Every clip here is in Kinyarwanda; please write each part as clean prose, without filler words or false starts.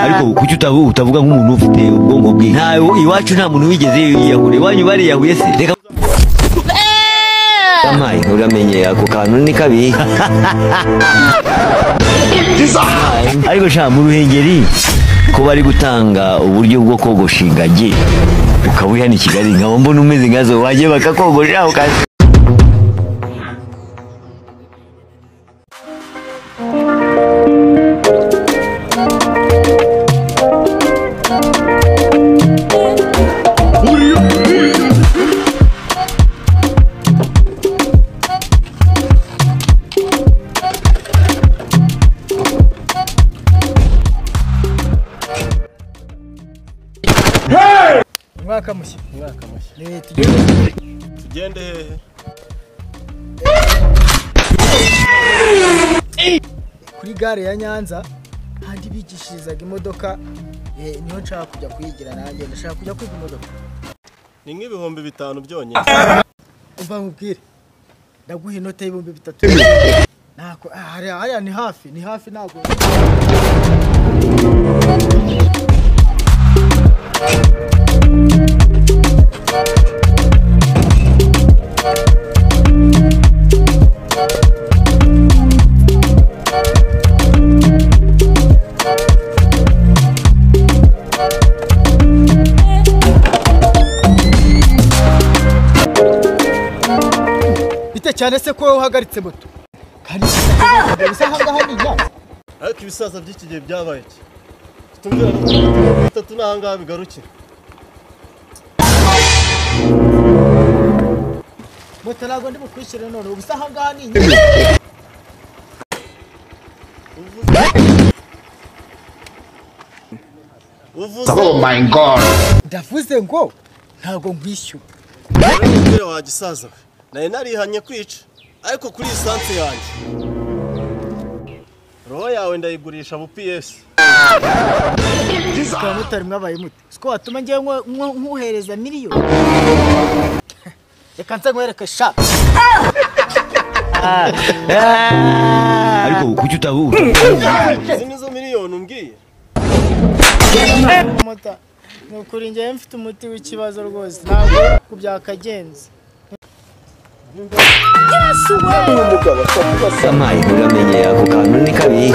Ariko kuki utavuga nk'umuntu ufite ubwonko bwinshi? Nta iwacu nta muntu wigeze yiyahura, iwanyu bariyahuye se? Reka amaye uramenye ako kantu ni kabi. Ariko sha mu Ruhengeri ko bari gutanga uburyo bwo kogosha ingagi ukaba uri hano i Kigali nkaba mbona umeze nkazo wagiye bakakogosha ukaza. Umwaka mushya. Umwaka mushya. Ne tugende. Tugende hehe? Kuri gare ya Nyanza handi bigishirizaga imodoka, niho nshaka kujya kuyigira nanjye ndashaka kujya kwiga imodoka. Ni nk'ibihumbi 5 byonyine. Umva nkubwire. Ndaguha inote y'ibihumbi 3. Nako hariya ni hafi, ni hafi ntago. Cyane se ko uhagaritse moto kandi bisa nkaho ni Nyanza. Ariko ibisaza by'iki gihe byabaye iki? Tutumvira no bitatu n'ahangaha bigarukira. Moto ntabwo ndi bukwishyure none ubu bisa nkaho ni Nyanza. Uvuze. Oh my God. Ndavuze ngo ntabwo nkwishyura. Umupira wa gisaza nari narihanye kwica ariko kuri lisansi yanjye roho yawe ndayigurisha bu PS. Motari mwabaye mute siko watuma ngiye nkuhereza miliyoni. Reka nze nkwereke sha. Ariko kuki utavuga izi nizo miliyoni umbwiye? Mota ni ukuri ngiye mfite umuti w'ikibazo rwose ntabwo kubyakagenze. Amaye uramenye ako kantu ni kabi.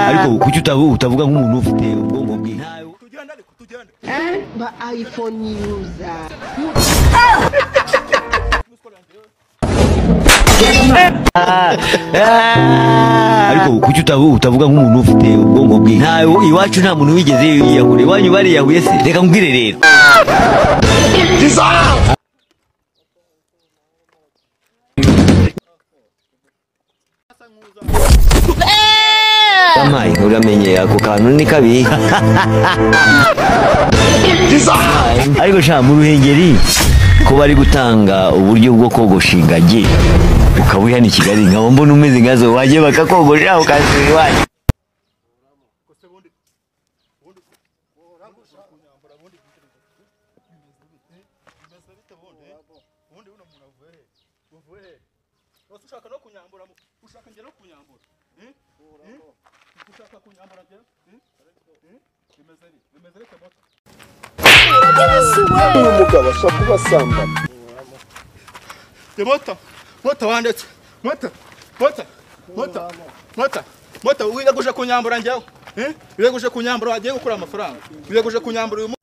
Ariko kuki utavuga nk'umuntu ufite ubwonko bwinshi? Ba iPhone user. Ariko kuki utavuga nk'umuntu ufite ubwonko bwinshi? Nta iwacu nta muntu wigeze yiyahura, iwanyu bariyahuye se? Reka nkubwire rero. Amaye uramenye ako kantu ni kabi. Ariko sha mu Ruhengeri ko bari gutanga uburyo bwo kogosha ingagi ukaba uri hano i Kigali nkaba mbona umeze nkazo wagiye bakakogosha ukasubira iwanyu. Umugabo ashaka kubasambana. Moto, moto wandetse. Moto, moto, moto, moto, moto wigaguje kunyambura njyewe. Wigaguje kunyambura wagiye gukura amafaranga. Wigaguje kunyambura uyu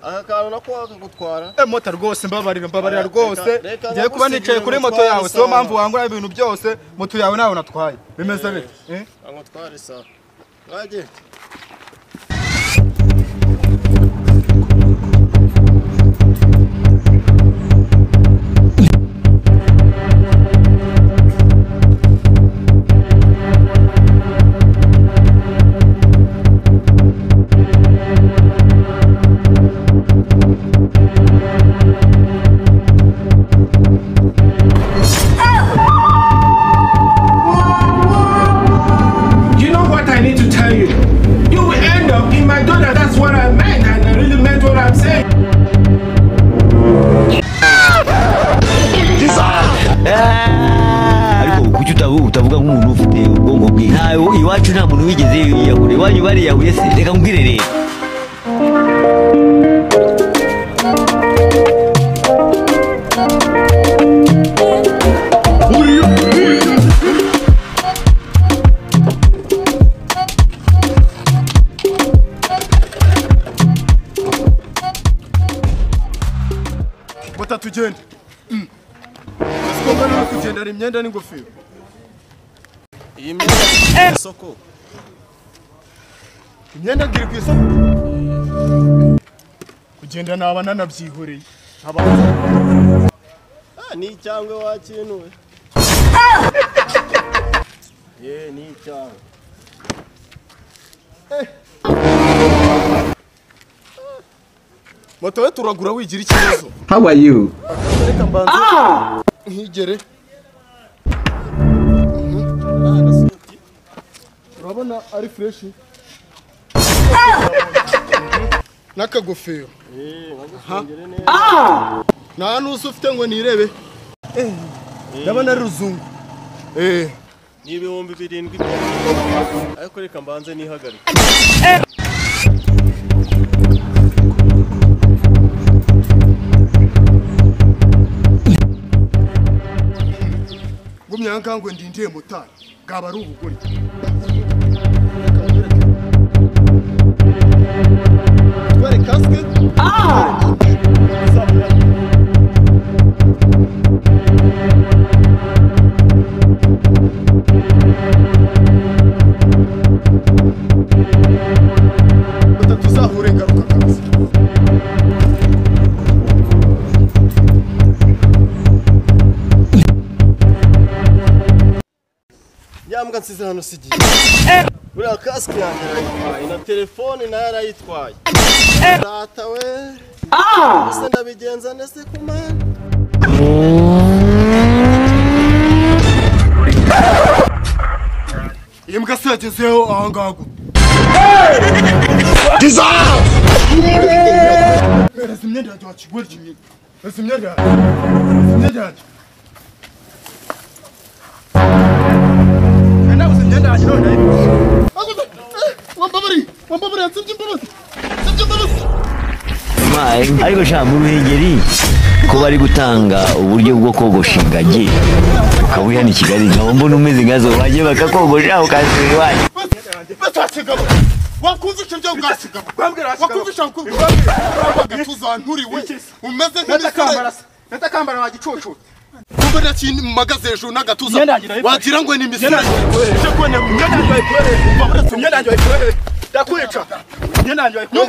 aka kantu nako wakagutwara. Moto rwose mbabarira, mbabarira rwose. Ngiye kuba nicaye kuri moto yawe, siyo mpamvu wangura ibintu byose, moto yawe nawe natwaye. Bimeze bite? Angutwara isaha. Wagiye. bwonko bwe. Ntawe iwacu, nta muntu wigeze yiyahura. Iwanyu bariyahuye se? Reka mbwire rero. Mota tugende. Siko mbona kugendana imyenda n'ingofero. Iyi myenda ku isoko. Imyenda ngiri ku isoko. Kugenda naba nanabyihoreye. Ah, ni cyangwe wakintu we. Ye ni cyangwe. Moto we turagura wigira ikibazo. How are you? Reka mbanze. Nkigere. Urabona ari fresh. N'akagofero. Nkagufungire neza. Nta nusu ufite ngo nirebe. Ndabona ari ruzungu. Ni 7000. Ariko reka mbanze nihagarike. Gumya ngo ndindiye motari bwaba ari ubugoryi. Tware kasike. Tuzahure ingaruka kabisa. Yambwa nsize hano sigiye. Buriya kasike yanjye arayitwaye na telefone nayo arayitwaye. Data we. Ese ndabigenza ndetse kumana. Iyi mbwa se yagezeho aha ngaha gute? Mereza imyenda yanjye wa kigoryi. Mereza imyenda yanjye. Imyenda yanjye. Nabuze imyenda yanjye none ndayibura. Wambabariye, wambabariye, nsibye imbabazi. Nsibye imbabazi. Ariko sha mu Ruhengeri ko bari gutanga uburyo bwo kogosha ingagi ukaba uri hano i Kigali, nkaba mbona umeze nkazo wagiye bakakogosha ukasubira iwanyu. Batakigabo. Wakumvisha ibyo bwasigabo. Wakumvisha nkubwira. Gatuza nturiwe. Umeze nk'imisore. Natakambara wa gicucu. Kumbe nta magaze hejuru n'agatuza. Wagira ngo ni imisore. Imyenda yanjye bayikurehe. Ndakwica. Imyenda yanjye bayikurehe.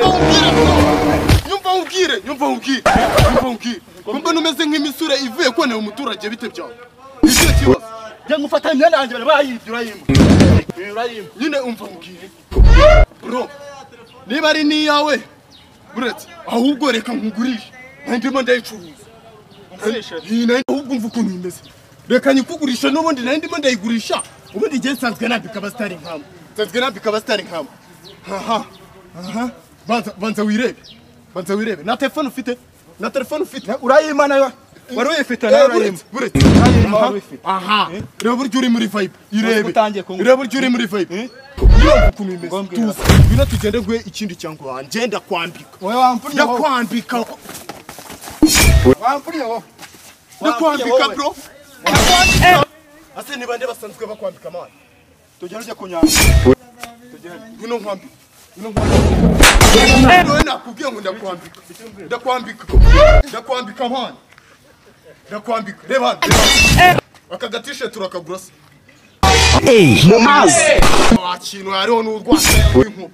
Nyumva umbwire, nyumva umbwire, nyumva umbwire. Kumbe numeze nk'imisure ivuye konera umuturage bite byawe. Nicyo kibazo. Njye ngufata imyenda yanjye bari bayibye urayimba. Urayimba. Nyine umva umbwire. Bro, niba ari niyawe buretse ahubwo reka nkugurishe. Ndimo ndayicuruza. Ahubwo umva ukuntu imeze. Reka nyikugurisha n'ubundi nari ndimo ndayigurisha. Ubundi igihe nsanzwe nambika abasitari nkama. Nsanzwe nambika abasitari nkama. Aha. Aha. Banza wirebe. Banza wirebe. Na telefone ufite? Na telefone ufite? Urayima nayo. Wari uyifite nayo urayima. Buretse. Aha. Reba buryo uri muri vibe. Irebe. Reba buryo uri muri vibe. Iyo ukuntu imeze. Tuza. Ngwino tugende gwe ikindi cyangwa wanjye ndakwambika. Wowe wamfuriye. Ndakwambika. Wamfuriye wowe. Ndakwambika bro. Ndakwambika. Ase ni bande basanzwe bakwambika man. Tugende ujye kunyamba. Tugende. Ngwino nkwambike. Ngwino nkwambike. None nakubwiye ngo ndakwambika. Ndakwambika. Ndakwambika man. Ndakwambika. Reba. Aka gatishe turakagura se. Mu mazi. Wa kintu hariho n'urwasaya rw'inkuba.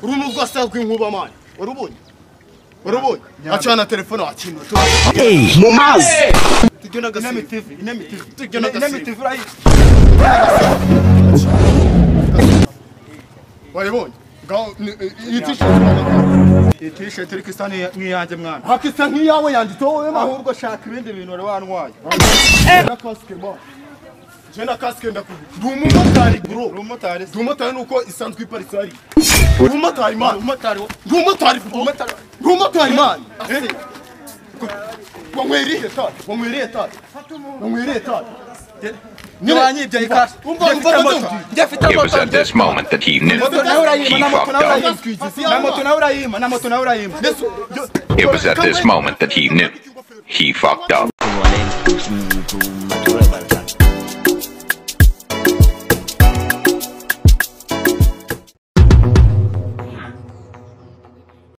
Uru n'urwasaya rw'inkuba man. Warubonye? Warubonye? Acana telefone wa kintu. Mu mazi. Tugenda gasi. Inami TV, Inami TV. Tugenda gasi. Inami TV urayi. Waribonye? Ngaho iyi t-shirt urabona. Iyi t-shirt ariko isa nk'iyanjye mwana. Hakisa nk'iyawe yanditseho wowe mwana. Ahubwo shaka ibindi bintu wari wantwaye. Na kasike mwana. Je na kasike ndakubwira. Ndi umumotari bro. Uri umumotari? Ndi umumotari nuko isanzwe iparitse hariya. Ndi umumotari man. Umumotari. Ndi umumotari. Ndi umumotari man. Wanyweriye tabi. Wanyweriye tabi. Wanyweriye tabi. Wanyibye ikasike. Njye moto, njye mfite It was moto. at this moment that he knew. Moto nawe urayima, He na moto fucked nawe up. urayima. Na moto nawe urayima, na moto nawe urayima. It was at this moment that he knew. He fucked up. Matura.